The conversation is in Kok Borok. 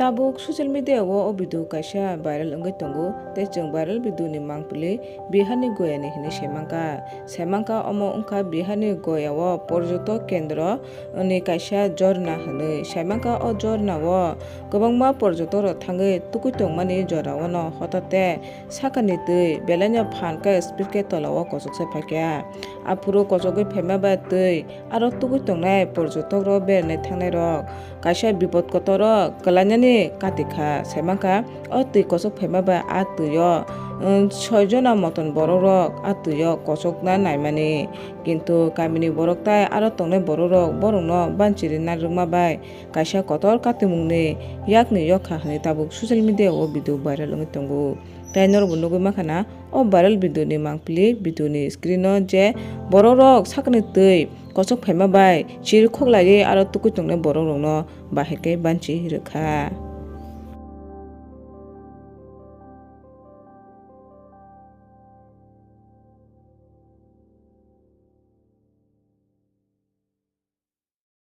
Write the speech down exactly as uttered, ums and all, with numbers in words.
Tabuk social media o o video kaisa viral wngwi tongo, tei chwng viral video ni mangpili Bihar ni Goya ni hinwi saimankha. Saimankha omo wngkha Bihar ni Goya o porjotok kendro ni kaisa jorna hinwi. Saimankha o jorna o kwbangma porjotok rok thangwi tugwi tongmani jora o no hotate sakani twi belai no phan khe speed khe tola o kochok se phaikha. Aphuru kochogwi phaima bai twi aro tugwi tongnai porjotok rok berainai thangnai rok kaisa bipot kotor o kwlainani kati kha. Saimankha o twi kochok phaima bai a twi o, um, soi jona moton borok rok a twi o kochokna naimani, kintu kamini borok tai aro tongnai borok rok borok no banchiri narwkma bai kaisa kotor katimung ni yakni yok kha hinwi tabuk social media o video viral wngwi tongo. Tei norokbo nugwi mankha na o viral video ni mangpili video ni screen o je borok rok sakni twi kochok phaima bai chiri khoklaiwi aro tugwi tongnai borok rok no bahai khe banchi rwkha.